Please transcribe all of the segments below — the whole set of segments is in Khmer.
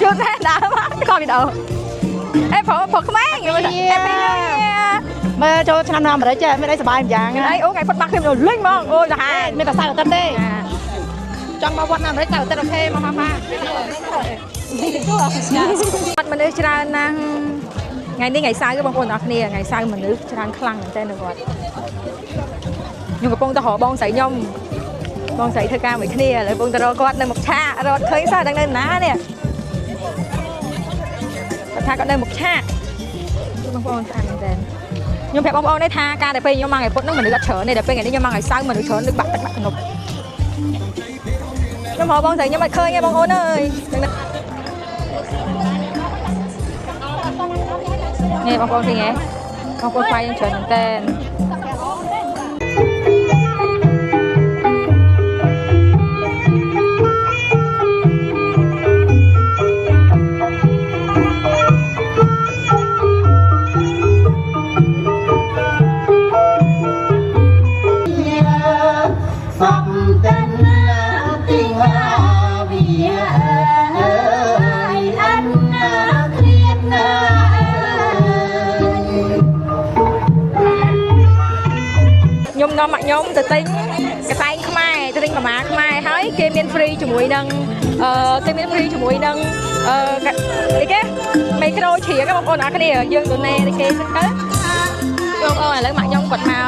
cute ណាស់ដើមមកខវីដេអូអេប្រុសប្រុសក្មេង Happy New Year. មើលចូលឆ្នាំនៅអាមេរិកចេះមានអីសប្បាយម្យ៉ាង អីអូថ្ងៃផុតបាក់ខ្ញុំលិញហ្មងអូយសាហាវ មានតែសៅរ៍អាទិត្យទេចង់មកវត្តនៅអាមេរិកសៅរ៍អាទិត្យ okay មកមកមក អត់មនុស្សច្រើនណាស់ថ្ងៃនេះថ្ងៃសៅរ៍បងប្អូនអរគ្នាថ្ងៃសៅរ៍មនុស្សច្រើនខ្លាំងមែនតើនៅវត្តខ្ញុំកំពុងតែរកបងស្រីខ្ញុំបងស្រីធ្វើការមួយគ្នាឥឡូវកំពុងតែរកគាត់នៅមុខឆាករត់ឃើញសោះដឹងនៅណានេះគាត់ថាគាត់នៅមុខឆាកបងប្អូនស្អាតមែនតើខ្ញុំប្រាប់បងប្អូននេះថាការដែលពេលខ្ញុំមកថ្ងៃពុធហ្នឹងមនុស្សអត់ច្រើនទេតែពេលថ្ងៃនេះខ្ញុំមកថ្ងៃសៅរ៍មនុស្សច្រើនដូចបាក់ទឹកបាក់ទំនប់ខ្ញុំរកបងស្រីខ្ញុំអត់ឃើញទេបងប្អូនអើយនេះបងប្អូនឃើញទេបងប្អូនខ្វាយយើងច្រើនមែនតើ សពតិនទីហាវិអើយអិនណាគ្រៀតណាអើយ ខ្ញុំនាំម៉ាក់ខ្ញុំទៅទិញកសែងខ្មែរទៅទិញកម្មាខ្មែរហើយគេមាន free ជាមួយនឹងអឺគេមាន free ជាមួយនឹងអឺអីគេមីក្រូជ្រៀងបងប្អូនអរគ្នាយើងទៅណែគេសិនទៅបងប្អូនឥឡូវម៉ាក់ខ្ញុំគាត់មក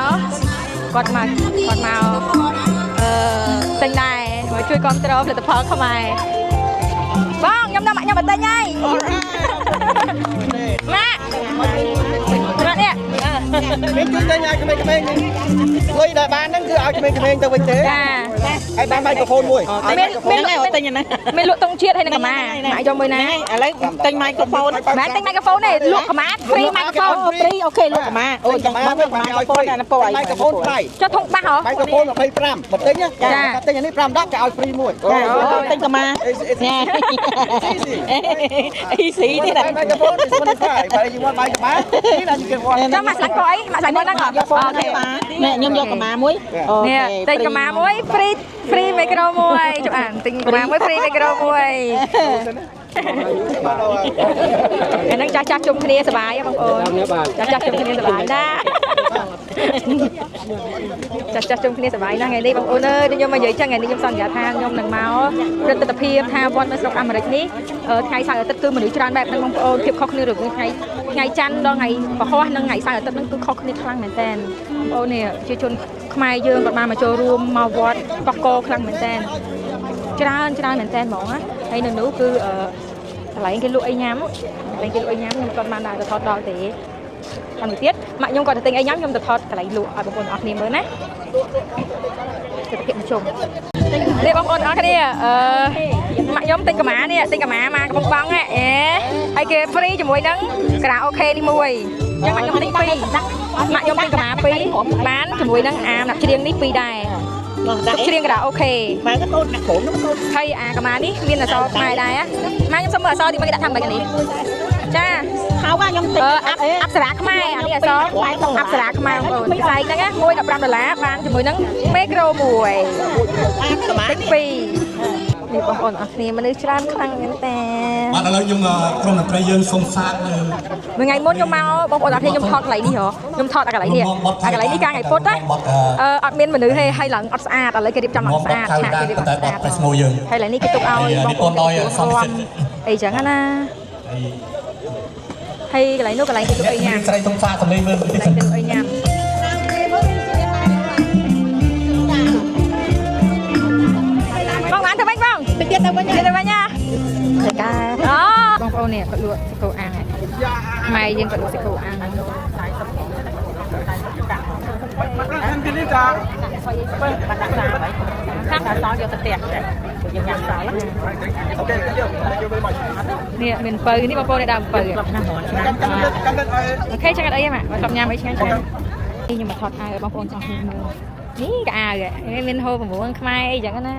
គាត់មកគាត់មកអឺទិញដែរមកជួយគ្រប់គ្រងផលិតផលខ្មែរបងខ្ញុំនាំម៉ាក់ខ្ញុំមកទិញហើយម៉ាក់ម៉ាក់នេះ មានជួយទិញឲ្យក្មេងៗលុយដែលបានហ្នឹងគឺឲ្យក្មេងៗទៅវិញទេ ចា ហើយបានមីក្រូហ្វូនមួយ មានមាន ហ្នឹងហើយទិញហ្នឹង មានលក់តុងជាតិហើយនឹងកម្មាម៉ាក់យកមួយណា ឥឡូវទិញ microphone មិនទិញ microphone ទេលក់កម្មា free microphone free okay លក់កម្មាអូចង់បានកម្មា microphone អានពណ៌អី មីក្រូហ្វូនថ្លៃ ចុះធុងបាសហ៎ មីក្រូហ្វូន25បើទិញណាតែទិញអានេះ5 10គេឲ្យ free មួយ ចាទិញកម្មា It's ញ៉ែ easy. Easy ទៀត Microphone is 25, but you want buy កម្មា then you can want. ចាំម៉ាក់ស្លាញ់ពណ៌អីម៉ាក់ស្លាញ់ពណ៌ហ្នឹងហ៎ okay ណែខ្ញុំយកកម្មាមួយ នេះទិញកម្មាមួយ free free micro មួយចុះអានទិញកម្មាមួយ free micro មួយអាហ្នឹងចាស់ចាស់ជុំគ្នាសប្បាយហ៎បងប្អូនចាស់ចាស់ជុំគ្នាសប្បាយណាស់ចាស់ចាស់ជុំគ្នាសប្បាយណាស់ថ្ងៃនេះបងប្អូនអើយខ្ញុំមកនិយាយចឹងថ្ងៃនេះខ្ញុំសន្យាថាខ្ញុំនឹងមកព្រឹទ្ធភាពថាវត្តនៅស្រុកអាមេរិកនេះថ្ងៃសៅរ៍អាទិត្យគឺមនុស្សច្រើនបែបហ្នឹងបងប្អូនភាពខុសគ្នារវាងថ្ងៃថ្ងៃច័ន្ទដល់ថ្ងៃពហុនិងថ្ងៃសៅរ៍អាទិត្យហ្នឹងគឺខុសគ្នាខ្លាំងមែនតើបងប្អូននេះជាជនខ្មែរយើងក៏បានមកចូលរួមមកវត្តកោះកខ្លាំងមែនតើច្រើនច្រើនមែនតើហ្មងណាហើយនៅនោះគឺអឺកន្លែងគេលក់អីញ៉ាំកន្លែងគេលក់អីញ៉ាំខ្ញុំគាត់បានដើរទៅថតដល់ទេតាមមួយទៀតម៉ាក់ខ្ញុំគាត់ទៅទិញអីញ៉ាំខ្ញុំទៅថតកន្លែងលក់ឲ្យបងប្អូនអរគ្នាមើលណាទិដ្ឋភាពមជ្ឈមនេះបងប្អូនអរគ្នាអឺម៉ាក់ខ្ញុំទិញកម្មានេះទិញកម្មាមកកំប៉ុងបងហ៎អេហើយគេ free ជាមួយនឹងការ៉ាអូខេនេះមួយអញ្ចឹងម៉ាក់ខ្ញុំទិញពីរម៉ាក់ខ្ញុំទិញកម្មាពីរបានជាមួយនឹងអាមណាប់ច្រៀងនេះពីរដែរ ដាក់ ច្រៀងការ៉ាអូខេ មកកូនដាក់ក្រុមកូន ហើយអាកម្មានេះមានអក្សរខ្មែរដែរម៉ាខ្ញុំសុំមើលអក្សរទីមកគេដាក់ថាម៉េចអានេះចា ហៅខ្ញុំទិញ អឺអាប់អប្សរាខ្មែរអានេះអក្សរអប្សរាខ្មែរបងប្អូនផ្សែងហ្នឹងណាមួយ15ដុល្លារបានជាមួយនឹងមេក្រូមួយ អាកម្មា ទិញពីរនេះបងប្អូនអរគ្នាមនុស្សច្រើនខ្លាំងមែនតើ បាទឥឡូវយើងក្រុមតន្ត្រីយើងសូមសាកនៅ មួយថ្ងៃមុនខ្ញុំមកបងប្អូនអរគ្នាខ្ញុំថតកន្លែងនេះហ៎ខ្ញុំថតអាកន្លែងនេះអាកន្លែងនេះកាលថ្ងៃពុធណាអឺអត់មានមនុស្សទេហើយឡើងអត់ស្អាតឥឡូវគេរៀបចំឡើងស្អាតឆាកគេរៀបចំ តែ ស្អាត បទប្រេស្នូយើង ហើយឥឡូវនេះគេទុកឲ្យបងប្អូនអីចឹងណាហើយកន្លែងនោះកន្លែងគេលក់អីញ៉ាំ ស្រីសូមសាកសម្លេងមើល កន្លែងគេលក់អីញ៉ាំបងបានទៅវិញបង ទៅទៀតទៅវិញ ទៅវិញណា ទៅកា អូបងប្អូននេះគាត់លក់សាច់គោអាំងម៉ែយើងគាត់លក់សាច់គោអាំង បានដាក់សាហើយខាងសល់យកទៅផ្ទះយើងញ៉ាំសល់ នេះមានពៅនេះបងប្អូននេះដើមពៅ ណាស់ហ្មង okay ចឹងអត់អីទេម៉ាក់មកស្បញ៉ាំអីឆ្ងាញ់ឆ្ងាញ់នេះខ្ញុំមកថតអាវឲ្យបងប្អូនចង់មើលនេះក៏អាវនេះមានហូប9ខ្មែរអីចឹងណា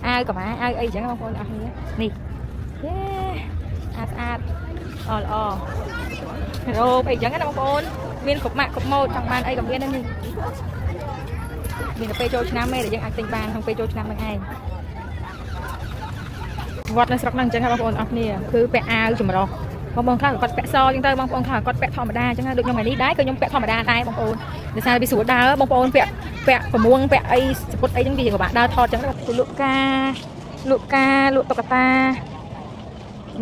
អាវកម្មាអាវអីចឹងបងប្អូនអរគ្នានេះយេអាស្អាតអល្អរ៉ូបអីចឹងណាបងប្អូនមានគ្រប់ម៉ាកគ្រប់ម៉ូតចង់បានអីក៏មានដែរនេះមានតែពេលចូលឆ្នាំទេដែលយើងអាចទិញបានក្នុងពេលចូលឆ្នាំហ្នឹងឯង វត្តនៅស្រុកហ្នឹងអញ្ចឹងបងប្អូនអរគ្នាគឺពាក់អាវចម្រុះបងប្អូនខ្លះក៏គាត់ពាក់សអញ្ចឹងទៅបងប្អូនខ្លះក៏គាត់ពាក់ធម្មតាអញ្ចឹងដូចខ្ញុំថ្ងៃនេះដែរក៏ខ្ញុំពាក់ធម្មតាដែរបងប្អូនដោយសារវាស្រួលដើរបងប្អូនពាក់ពាក់ប្រមួងពាក់អីសពុតអីចឹងវាពិបាកដើរថតអញ្ចឹងទៅលក់ការលក់ការលក់តុក្កតា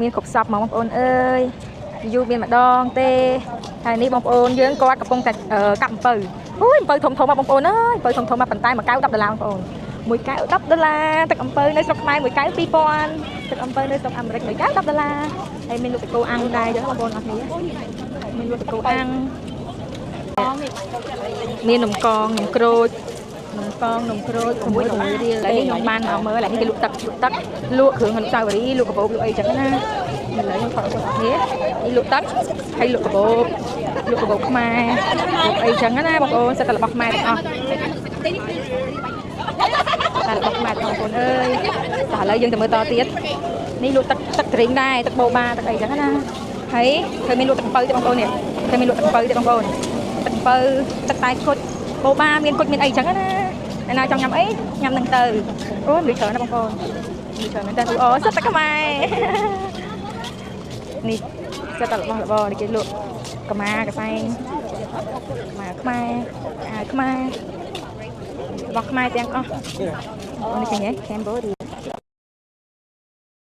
មានគ្រប់សពហ្មងបងប្អូនអើយយូរមានម្ដងទេហើយនេះបងប្អូនយើងគាត់កំពុងតែកាប់អំពៅអូយអំពៅធំធំបងប្អូនអើយអំពៅធំធំប៉ុន្តែមួយកែវ10ដុល្លារបងប្អូនមួយកែវ10ដុល្លារទឹកអំពៅនៅស្រុកខ្មែរមួយកែវ2000ទឹកអំពៅនៅស្រុកអាមេរិកមួយកែវ10ដុល្លារហើយមានលក់តកោអាំងដែរអញ្ចឹងបងប្អូនអរគ្នាមានលក់តកោអាំងមាននំកងនំក្រូចនំកងនំក្រូច6 6រៀលហើយនេះខ្ញុំបានមកមើលហើយនេះគេលក់ទឹកលក់ទឹកលក់គ្រឿងអនុស្សាវរីយ៍លក់កាបូបលក់អីចឹងណាឥឡូវខ្ញុំថតបងប្អូនអរគ្នានេះលក់ទឹកហើយលក់កាបូបលក់កាបូបខ្មែរលក់អីចឹងណាបងប្អូនសិតតែរបស់ខ្មែរទាំងអស់ តែរបស់ខ្មែរបងប្អូនអើយតោះឥឡូវយើងទៅមើលតទៀតនេះលក់ទឹកទឹកទ្រីងដែរទឹកបូបាទឹកអីចឹងណាហើយឃើញមានលក់ទឹកអំពៅទេបងប្អូននេះឃើញមានលក់ទឹកអំពៅទេបងប្អូនទឹកអំពៅទឹកតែគុជបូបាមានគុជមានអីចឹងណាអ្នកណាចង់ញ៉ាំអីញ៉ាំនឹងទៅអូយមានច្រើនណាស់បងប្អូនមានច្រើនមែនតើអូសិតតែខ្មែរនេះសិតតែរបស់របរនេះគេលក់កម្មាកសែងកម្មាខ្មែរអាវខ្មែររបស់ខ្មែរទាំងអស់ អូនេះឃើញទេ Cambodia.